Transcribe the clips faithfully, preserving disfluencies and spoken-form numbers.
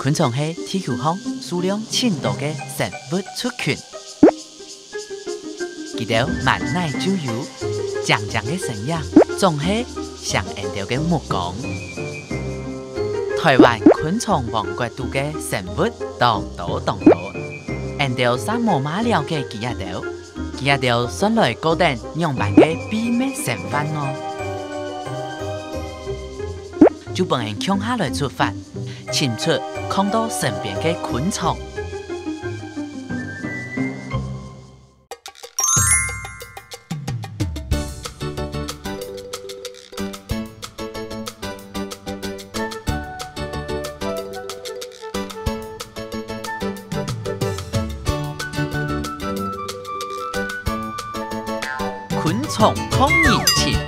昆蟲係地球項數量盡多个生物族群。佢兜滿哪就有，靚靚个身影，總係吸引𠊎兜个目光。臺灣昆蟲王國肚个生物當多當多，𠊎兜嗄無麼了解佢兜。 佢兜算來過等仰般个祕密生活呢？就分𠊎共下來出發，尋出囥到身邊个昆蟲。 昆蟲抗人情。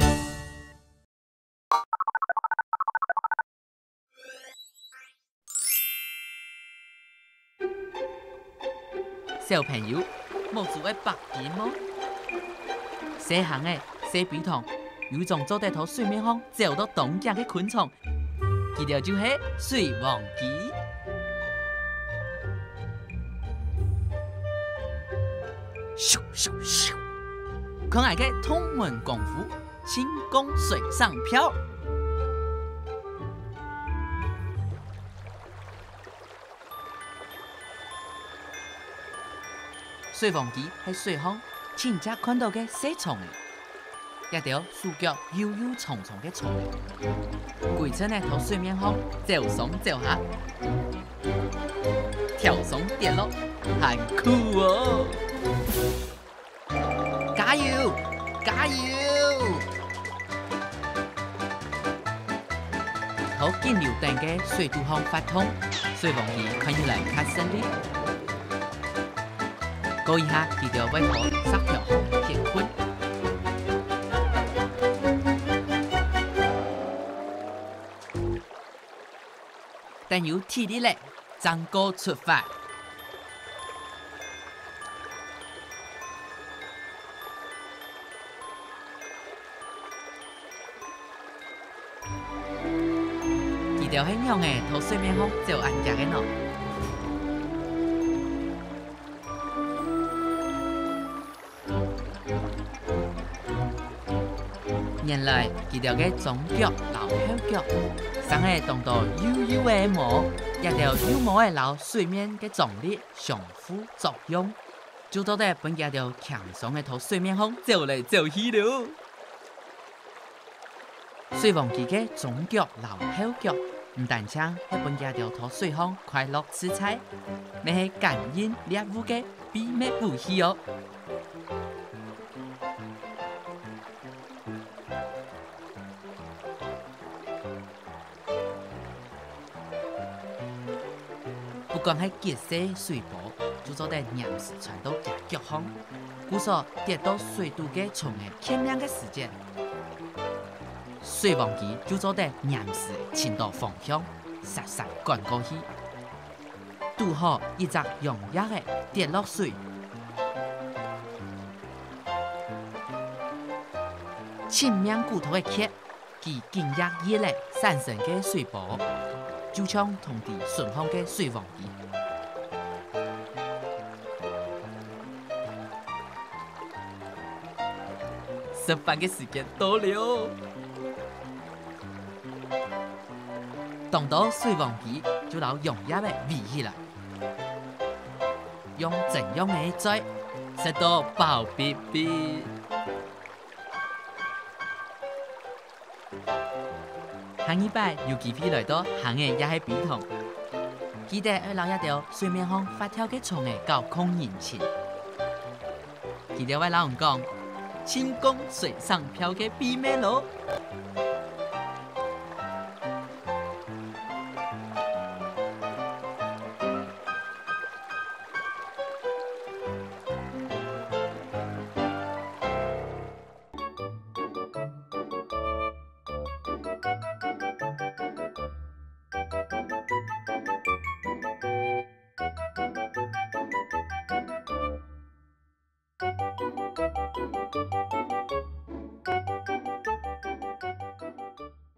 小朋友，目珠愛擘金哦！細坑仔、細陂塘，有種做得在水面項走到當遽个昆蟲，佢兜就係水黃雞。咻咻咻！看𠊎个洞門功夫，輕功水上漂！ 水黃雞係水項盡常看到个細蟲仔，這兜手腳幼幼長長个蟲仔，歸陣仔在水面項走上走下，跳上跌落，還酷哦！加油！加油！在緊流等个水肚項發動，水黃雞看起來較省力。 過一下，佢兜會在石頭項歇睏。等有體力咧，正過出發。 佢兜係仰仔在水面項走恁遽个呢？原來佢兜个樅腳摎後腳生仔當多幼幼个毛，這兜幼毛仔摎水面个張力相互作用，就做得分佢兜輕鬆个在水面項走來走去了。 水黃雞个樅腳摎後腳，毋單淨係分佢兜在水項快樂自在，乜係感應獵物个秘密武器哦！不管係幾細水波，就做得黏時穿到厥腳項。故所跌到水肚个蟲仔欠命个時節， 水黃雞就做得黏時尋著方向，煞煞趕過去。堵好一隻揚蝶仔跌落水，盡命鼓動个㧒，佢緊㧒一咧產生个水波，就像通知脣項个水黃雞。 食飯个時間到了！當多水黃雞就摎揚蝶仔圍起來，用蒸羊仔嘴，食到飽必必。 下二擺有機會來到坑仔也係陂塘，記得愛摎這兜水面項發跳个蟲仔搞抗人情。佢兜會摎你講，輕功水上漂个秘密囉。